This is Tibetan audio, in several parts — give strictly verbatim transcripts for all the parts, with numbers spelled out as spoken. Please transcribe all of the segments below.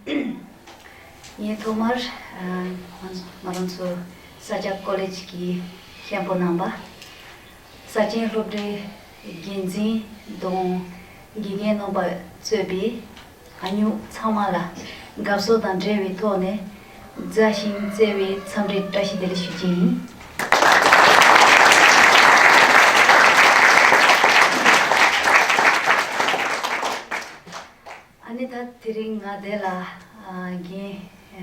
ངས་ཐོག་མར་ཨ་ང་ང་རང་ཚོ་ས་སྐྱ་ཀོ་ལེ་ཇི་གི་མཁན་པོ་རྣམ་པ། ས་ཆེན་སློབ་གྲྭའི་འགན་འཛིན་དང་། དགེ་རྒན་རྣམ་པ་གཙོས་པའི་ཨ་ཉུག་ཚང་མ་ལ་དགའ་བསུ་དང་འབྲེལ་བའི་ཐོག་ནས། མཛའ་ཞིང་བརྩེ་བའི་འཚམས་འདྲིའི་བཀྲ་ཤིས་བདེ་ལེགས་ཞུ་རྒྱུ་ཡིན། ཨ་ནི་ད་དེ་རིང་ང་འདི་ལ་ཨ་རྒན་ཨ་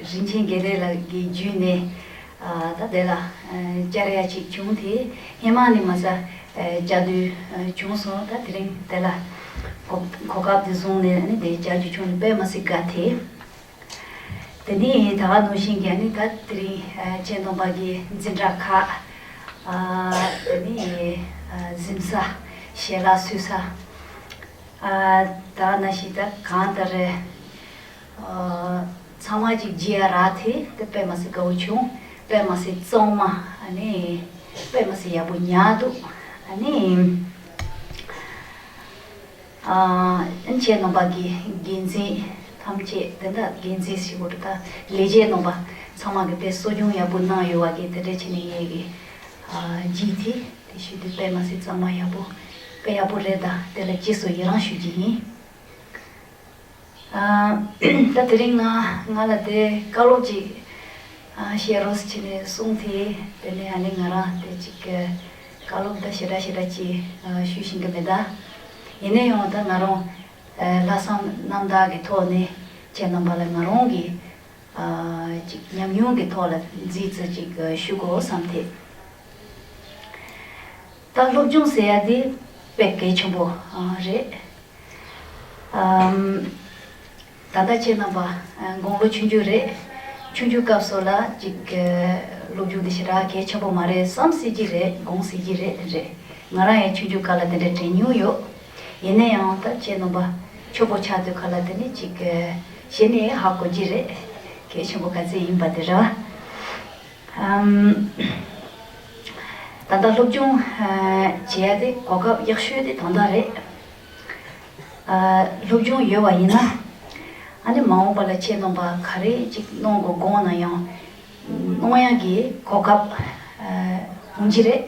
རིན་ཆེན་དགེ་ལེགས་ལགས་ཀྱི་བརྒྱུད་ནས་ཨ་ད་འདི་ལ་ཨ་བཅར་ཡ་ཅིག་བྱུང་། དེ་སྔོན་མ་ནས་མ་ཟད་ཨ་བཅར་འདོད་ཨ་བྱུང་སོང་། ད་དེ་རིང་འདི་ལ་གོ་གོ་སྐབས་འདི་བཟུང་ནས་ཨ་ནི་འདི་བཅར་རྒྱུ་བྱུང་ནས་དཔེ་མ་སྲིད་དགའ་སྟེ། དེ་ནས་ད་ག་ནང་བཞིན་གྱི་ཨ་ནི་ད་དེ་རིང་ཨ་ཁྱེད་རྣམ་པ་གི་འཛིན་གྲྭ་ཁག་ཨ་དེ་ནས་ཨ་གཟིམ་ས་ཞལ་ལག་བཟོ་ས། ཨ་ད་ནང་བཞིན་ད་གང་ལྟར་རེད། ཨ་ཚང་མ་ཅིག་མཇལ་ཡ་རག་དེ་དེ་དཔེ་མ་སྲིད་དགའ་བོ་བྱུང་། དཔེ་མ་སྲིད་གཙང་མ། ཨ་ནི་དཔེ་མ་སྲིད་ཡག་པོ་ཉར་འདུག་ཨ་ནི། ཨ་ཁྱེད་རྣམ་པ་གི་འགན་འཛིན་ཐམས་ཅད། དེ་འདྲ་འགན་འཛིན་ཞིག་གོ་ད་ལས་བྱེད་རྣམ་པ་ཚང་མ་གི་དཔེ་གསོ་སྐྱོང་ཡག་པོ་གནང་ཡོད་བ་གི་དེ་འདྲ་བྱས་ནས་ངས་གི་ཨ་བརྗིད་དེ་དེ་ཞུ་དུས་དཔེ་མ་སྲིད་གཙང་མ་ཡག་པོ་དཔེ་ཡག་པོ་རེད། ད་དེ་ལ་རྗེས་སུ་ཡི་རང་ཞུ་རྒྱུ་ཡིན། ཨ་ད་དེ་རིང་ང་ང་ལ་དེ་བཀའ་སློབ་ཅིག་ཨ་བཤད་རོགས་བྱས་ནས་གསུངས་ཏེ། དེ་ནས་ཨ་ནི་ང་རང་དེ་ཅིག་བཀའ་སློབ་ད་ཞེ་དྲག་ཞེ་དྲག་ཅིག་ཨ་ཞུ་ཤེས་ཀྱི་མེད། ད་ཡིན་ན་ཡང་ད་ང་རང་ཨ་ལྷག་བསམ་རྣམ་དག་གི་ཐོག་ནས་ཁྱེད་རྣམ་པ་ལ་ང་རང་གི་ཨ་ཅིག་ཉམས་མྱོང་གི་ཐོག་ལ་མཛད་ཚུལ་ཅིག་ཞུ་དགོས་བསམ་སྟེ། ད་སློབ་སྦྱོང་ཟེར་ཡ་དེ་དཔེ་གལ་ཆེན་པོ་ཨ་རེད། ཨམ། ད་ལྟ་ཁྱེད་རྣམ་པ་ཨ་དགུང་ལོ་ཆུང་ཆུང་རེད། ཆུང་ཆུང་སྐབས་སུ་ལ་ཅིག་ཨ་སློབ་སྦྱོང་འདི་ཞེ་དྲག་གལ་ཆེན་པོ་མ་རེད་བསམ་སྲིད་ཀྱི་རེད། དགོངས་སྲིད་ཀྱི་རེད། རེད། ང་རང་ཡང་ཆུང་ཆུང་སྐབས་ལ་དེ་འདྲ་དྲན་མྱོང་ཡོད། ཡིན་ན་ཡང་ད་ཁྱེད་རྣམ་པ་ཆོས་པོ་ཆགས་དུས་སྐབས་ལ་དེ་ནི་ཅིག་ཨ་གཞི་ནས་ཧ་གོ་གི་རེད། གལ་ཆེན་པོ་ག་ཚད་ཡིན་པ་དེ་རེད་བ། ཨམ། ད་ལྟ་སློབ་སྦྱོང་ཨ་བྱེད་ཡ་དེ་གོ་སྐབས་ཡག་ཤོས་དེ་ད་ལྟ་རེད། ཨ་སློབ་སྦྱོང་ཡོད་པ་ཡིན་ན། ཨ་ནི་མ་འོངས་པ་ལ་ཁྱེད་རྣམ་པ་ག་རེ་ཅིག་གནང་དགོས་དགོངས་ན་ཡང་གནང་ཡག་གི་གོ་སྐབས་ཨ་འོང་གི་རེད།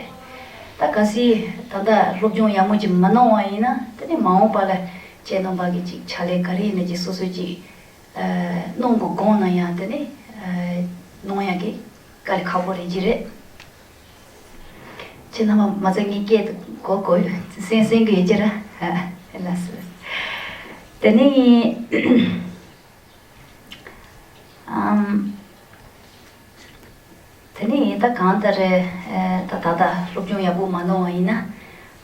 ད་གལ་སྲིད་ད་ལྟ་སློབ་སྦྱོང་ཡག་མོ་ཅིག་མ་གནང་བ་ཡིན་ན། དེ་ནི་མ་འོངས་པ་ལ་ཁྱེད་རྣམ་པ་གི་ཅིག་ཕྱག་ལས་ག་རེ་ཡིན་ན་ཅིག་སོ་སོ་ཅིག་ཨ་གནང་དགོས་དགོངས་ན་ཡང་དེ་ནི་ཨ་གནང་ཡག་གི་དཀའ་ལས་ཁག་པོ་རེད་ཀྱི་རེད། ཁྱེད་རྣམ་པ་མ་ཚད་ངའི་སྐད་དུ་གོ་གོ་སེང་སེང་གི་ཡོད་ཀྱི་ར། ཨ་ལགས་སོ། དེ་ནི་ཨམ། དེ་ནི་ད་གང་ལྟར་རེད། ཨ་ད་ད་ད་སློབ་སྦྱོང་ཡག་པོ་མ་གནང་བ་ཡིན་ན།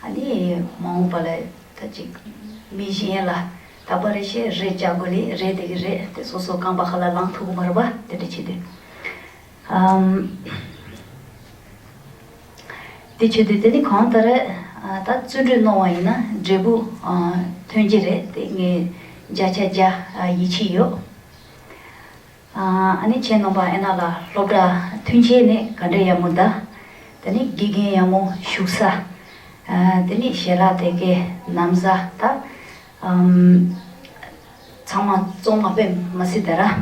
ཨ་ནི་མ་འོངས་པ་ལ་ད་ཅིག་མི་གཞན་ལ་ད་པ་རེ་ཤེས་རེ་བཅའ་དགོས་ལེ་རེད། དེ་གི་རེད། དེ་སོ་སོ་རྐང་པ་ཁ་ལ་ལངས་ཐུབ་ཀྱི་མ་རེད་པ། དེ་འདྲ་བྱེད་དུས། ཨམ། དེ་བྱེད་དུས་དེ་ནི་གང་ལྟར་རེད། ཨ་ད་བརྩོན་འགྲུས་གནང་བ་ཡིན་ན་འབྲས་བུ་ཨ་ཐོན་གྱི་རེད། དེ་ངས་བརྒྱ་ཆ་བརྒྱ་ཨ་ཡིད་ཆེས་ཡོད། ཨ་ཨ་ནི་ཁྱེད་རྣམ་པ་ཨེ་ན་ལ་སློབ་གྲྭ་མཐུན་རྐྱེན་ནི་ག་འདྲ་ཡག་མོ་འདུག་དེ་ནི་དགེ་རྒན་ཡག་མོ་བཞུགས་ས། ཨ་དེ་ནི་ཞལ་ལག་དེ་གའི་ན་བཟའ་ད་ཨམ་ཚང་མ་གཙང་མ་དཔེ་མ་སྲིད་དེ་ར།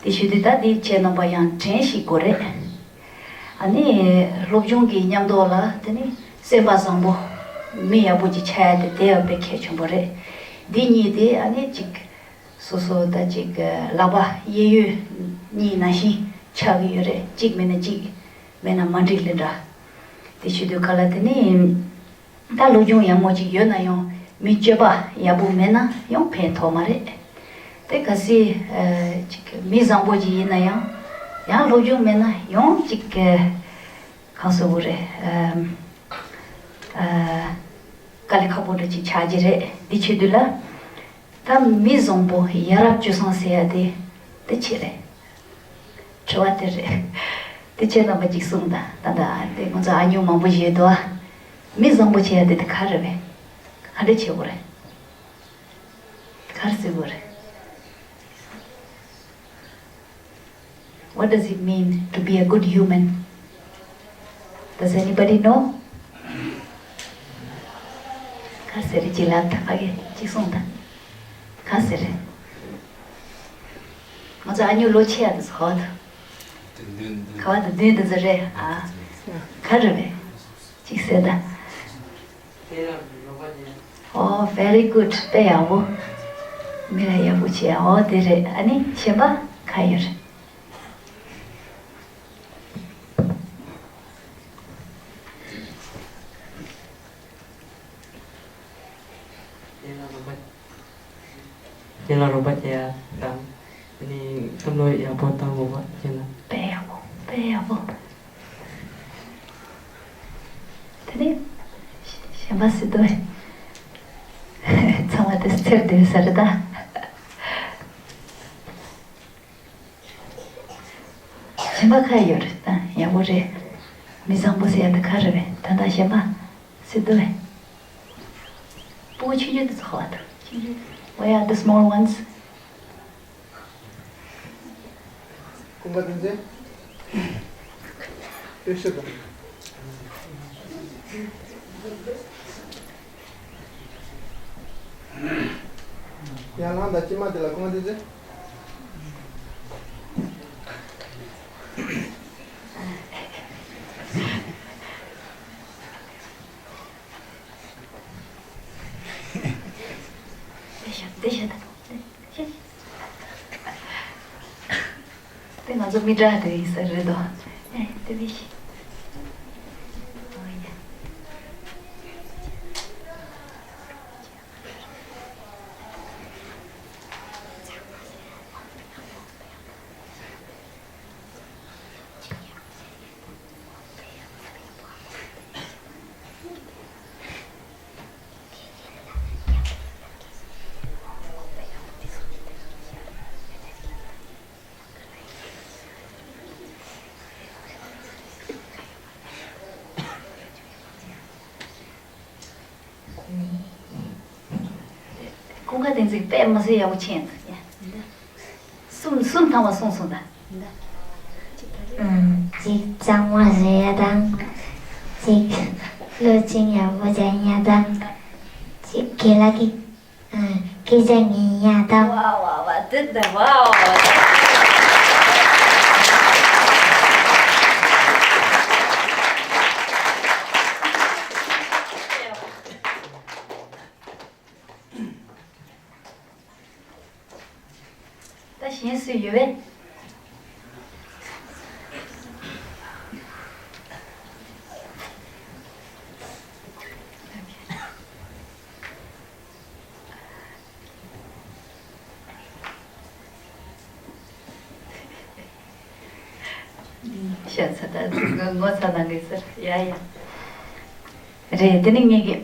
དེ་བྱེད་དུས་ད་དེ་ཁྱེད་རྣམ་པ་ཡང་དྲན་ཞིག་དགོས་རེད། ཨ་ནི་སློབ་སྦྱོང་གི་མཉམ་དུ་ལ་དེ་ནི་སེམས་པ་བཟང་པོ་མི་ཡག་པོ་ཅིག་ཆགས་ཡ་དེ་དེ་ཡང་དཔེ་གལ་ཆེན་པོ་རེད། འདི་གཉིས་དེ་ཨ་ནི་ཅིག་སོ་སོ་ད་ཅིག་ལག་པ་གཡས་གཡོན་གཉིས་ནང་བཞིན་ཆགས་ཀྱི་ཡོད་རེད། གཅིག་མེད་ན་གཅིག་མེད་ན་མ་འགྲིག་ལེ་འདྲ། དེ་བྱེད་དུས་ག་ལ་དེ་ནི་ད་སློབ་སྦྱོང་ཡག་མོ་ཅིག་ཡོད་ན་ཡང་མི་སྤྱོད་པ་ཡག་པོ་མེད་ན་ཡང་ཕན་ཐོགས་མ་རེད། དེ་གལ་སྲིད་ཨ་ཅིག་མི་བཟང་པོ་ཅིག་ཡིན་ན་ཡང་ཡང་སློབ་སྦྱོང་མེད་ན་ཡང་ཅིག་གང་ཟེར་དགོས་རེད། ཨ་ཨ་དཀའ་ལས་ཁག་པོ་འདྲ་ཅིག་ཆགས་ཀྱི་རེད། འདི་བྱེད་དུས་ལ། ད་མི་བཟང་པོ་ཡ་རབས་སྤྱོད་བཟང་ཟེར་ཡ་དེ་དེ་ཆེ་རེད། དྲི་བ་དེ་རེད། དེ་ཁྱེད་རྣམ་པ་ཅིག་གསུངས་དང་། ད་ལྟ་དེ་ང་ཚོ་ཨ་ཉུང་མང་པོ་ཞིག་ཡོད་དོ། མི་བཟང་པོ་བྱེད་ཡ་དེ་དེ་ག་རེ་རེད། ག་འདྲ་བྱེད་དགོས་རེད། ག་རེ་ཟེར་དགོས་རེད། What does it mean to be a good human? Does anybody know? ག་ཟེར་རེད། ཅིག་ལབ་དང་། ཕ་གི་ཅིག་གསུངས་དང་། ག་ཟེར་རེད། ཨ་ཉོ་ལོ་ཆེ་ཡ་དེ་ཚོ་ག་བ་དུ། ག་བ་དུ་བདུན་དེ་ཚོ་རེད་ཨ། ག་རེ་རེད། ཅིག་གསལ་ད། Oh, very good. དཔེ་ཡག་པོ། མི་ལ་ཡག་པོ་བྱས། ཨོ་དེ་རེད། ཨ་ནི་གཞན་པ་ག་ཡོད་རེད། ཁྱེད་ལ་རོགས་པ་བྱེད་ཡ་དང་། ཨ་ནི་བསམ་བློ་ཡག་པོ་བཏང་དགོས་པ་བྱས་ན། དཔེ་ཡག་པོ། དཔེ་ཡག་པོ། དེ་ནས་གཞན་པ་སི་ཏུ། ཚང་མ་དེ་ཚེར་བསྡད་ས་རེད་ད། གཞན་པ་ག་ཡོད་རེད་ད། ཡག་པོ་རེད། མི་བཟང་པོ་ཟེར་ཡ་དེ་ག་རེ་རེད། ད་ལྟ་གཞན་པ་སི་ཏུ། སྤུ་གུ་ཆུང་ཆུང་དེ་ཚོ་ག་བ་དུ། Where are the small ones? ཀུན་དགའ་བསྟན་འཛིན། དཔེ་ཤོད་དང་། ཡང་ལངས་དང་། སྐྱེས་མ་དེ་ལ་ཀུན་དགའ་བསྟན་འཛིན། འདི་བཞག་འདི་བཞག་ད། དེ་ང་ཚོ་མི་དྲག་དེ་ཡིན་ས་རེད་དོ། ཨེ་དེ་བཞག་ཀུན་དགའ་བསྟན་འཛིན་དཔེ་མི་སྲིད་ཡག་པོ་མཁྱེན་འདུག་ཡ། གསུམ་གསུམ་ཐམ་པ་གསུངས་སོང་ད། ཨུམ། གཅིག་གཙང་མ་བཟོ་ཡ་དང་། གཅིག་བློ་སྦྱོང་ཡག་པོ་སྦྱང་ཡ་དང་། གཅིག་རྒན་ལགས་ཀྱི་ཨ་སྐད་ཆ་ཉན་ཡ་དང་། ཝ་ཝ་ཝ། དེ་འདྲ་ཝ། ད་གཞན་སུ་ཡོད་པས། ཤ་ཚ་ད་ཚིག་ངོ་ཚ་ན་གི་ཟེར་ཡ་ཡ། རེད། དེ་ནི་ངེད་ཀྱི་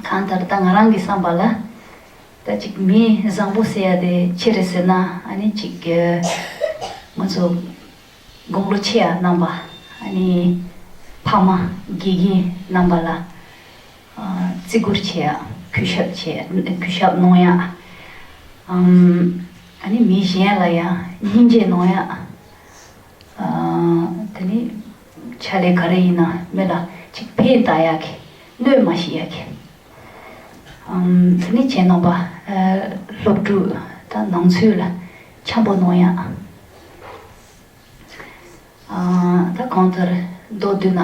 གང་ལྟར་ད་ང་རང་གི་བསམ་པ་ལ། ད་ཅིག་མི་བཟང་པོ་ཟེར་ཡ་དེ་ཅི་རེད་ཟེར་ན། ཨ་ནི་ཅིག་ང་ཚོ་དགུང་ལོ་ཆེ་ཡ་རྣམ་པ། ཨ་ནི་ཕ་མ་དགེ་རྒན་རྣམ་པ་ལ་བརྩི་བཀུར་བྱེད་ཡ། གུས་ཞབས་བྱེད་ཡ། གུས་ཞབས་གནང་ཡ། ཨ་ནི་མི་གཞན་ལ་ཡང་སྙིང་རྗེ་གནང་ཡ། དེ་ནི་ཕྱག་ལས་ག་རེ་ཡིན་ན་མི་ལ་ཅིག་ཕན་བཏགས་ཡག་གི། གནོད་མ་ཤེས་ཡག་གི། དེ་ནི་ཁྱེད་རྣམ་པ་སློབ་ཕྲུག་དང་ནང་ཚུད་ལ་འཆམ་པོ་གནང་ཡག། ད་གང་ལྟར་མདོར་བསྡུས་ན་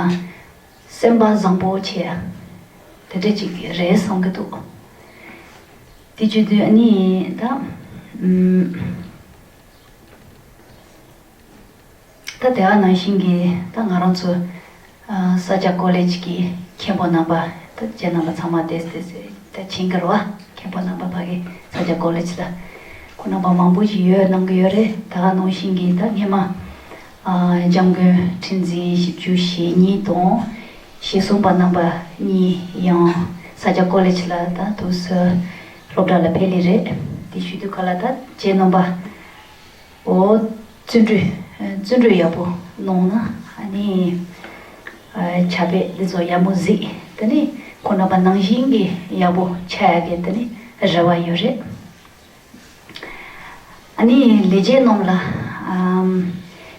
སེམས་པ་བཟང་པོ་བྱེད་ཡག་དེ་འདྲ་ཅིག་རེད་བསམ་གི་འདུག། དེ་བྱེད་དུས་ཨ་ནི་ད། ད་དེ་ག་ནང་བཞིན་གྱི་ད་ང་རང་ཚོ་ས་སྐྱ་ཀོ་ལེ་ཇི་གི་མཁན་པོ་རྣམ་པ། ད་ཁྱེད་རྣམ་པ་ཚང་མ་ཏོག་ཙམ་ད་མཁྱེན་གྱི་རེད་བ། མཁན་པོ་རྣམ་པ་ཕ་གི་ས་སྐྱ་ཀོ་ལེ་ཇི་ལ་ཁོང་རྣམ་པ་མང་པོ་ཞིག་ཡོད་གནང་གི་ཡོད་རེད། དེ་ག་ནང་བཞིན་གྱི་ད་སྔས་མ་འཇམ་མགོན་ཁྲི་འཛིན་བཞི་བཅུ་ཞེ་གཉིས་དང་ཞེ་གསུམ་པ་རྣམ་པ་གཉིས་ཡང་ས་སྐྱ་ཀོ་ལེ་ཇི་ལ་ད་དུས་སུ་སློབ་གྲྭ་ལ་ཕེབས་ལེ་རེད། དེ་བྱེད་དུས་ག་ལ་ད་ཁྱེད་རྣམ་པ། འོ། བརྩོན་འགྲུས། བརྩོན་འགྲུས་ཡག་པོ་གནང་ན་ཨ་ནི། བྱ་བའི་འདི་ཚོ་ཡག་མོ་གཟིགས། དེ་ནི་ཁོང་རྣམ་པ་ནང་བཞིན་གྱི་ཡག་པོ་ཆགས་ཡག་གི་དེ་ནི་རེ་བ་ཡོད་རེད། ཨ་ནི་ལས་བྱེད་རྣམས་ལ་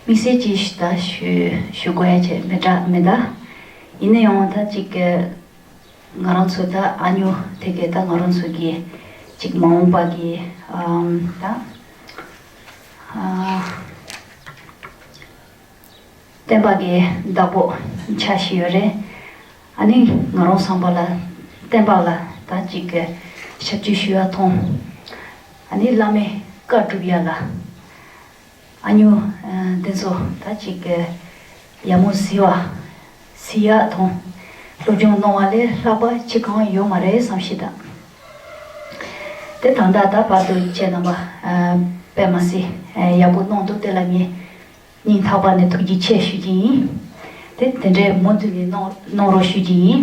དམིགས་བསལ་གྱིས་ད་ཞུ་ཞུ་དགོས་ཡ་ཆེ་མི་འདྲ་མི་འདྲ། ཡིན་ན་ཡང་ད་ཅིག་གི་ང་རང་ཚོ་ད་ཨ་ཉོ་དེ་གའི་ད་ང་རང་ཚོ་གི་ཅིག་མ་འོངས་པ་གི་ཨམ་ད་ བསྟན་པ་གི་བདག་པོ་ཆགས་བཞིན་ཡོད་རེད། ཨ་ནི་ང་རང་བསམ་པ་ལ་བསྟན་པ་ལ་ད་ཅིག་གི་ཞབས་ཕྱི་ཞུ་ཡ་དང་། ཨ་ནི་བླ་མའི་བཀའ་སྒྲུབ་ཡ་ལ་ཨ་ཉུ་འདི་ཚོ་ད་ཅིག་གི་ཡ་མོ་གཟི་བ་གཟི་ཡ་དང་སློབ་སྦྱོང་གནང་བ་ལས་ལྷག་པ་ཅི་གང་ཡོད་མ་རེད་བསམ་ཤེས་དང་། དེ་ད་ལྟ་ད་བར་དུ་ཁྱེད་རྣམ་པ་དཔེ་མ་སྲིད་ཡག་པོ་གནང་འདུག་དེ་ལ་ངས་སྙིང་ཐག་པ་ནས་ཐུགས་རྗེ་ཆེ་ཞུ་གི་ཡིན། དེ་དེ་འདྲའི་མུ་མཐུད་ནས་གནང་གནང་རོགས་ཞུ་གི་ཡིན།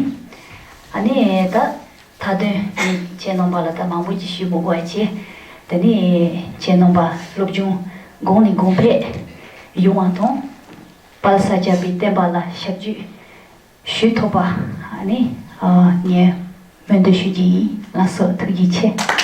ཨ་ནི་ད་མཐའ་དོན་ནི་ཁྱེད་རྣམ་པ་ལ་ད་མང་པོ་ཅིག་ཞུ་མི་དགོས་པ་བྱས། དེ་ནི་ཁྱེད་རྣམ་པ་སློབ་སྦྱོང་གོང་ནས་གོང་འཕེལ་ཡོང་བ་དང་། དཔལ་ས་སྐྱ་པའི་བསྟན་པ་ལ་ཞབས་ཕྱི་ཞུ་ཐུབ་པ་ནི་ངས་སྨོན་འདུན་ཞུ་རྒྱུ་ཡིན། ལགས་སོ། ཐུགས་རྗེ་ཆེ།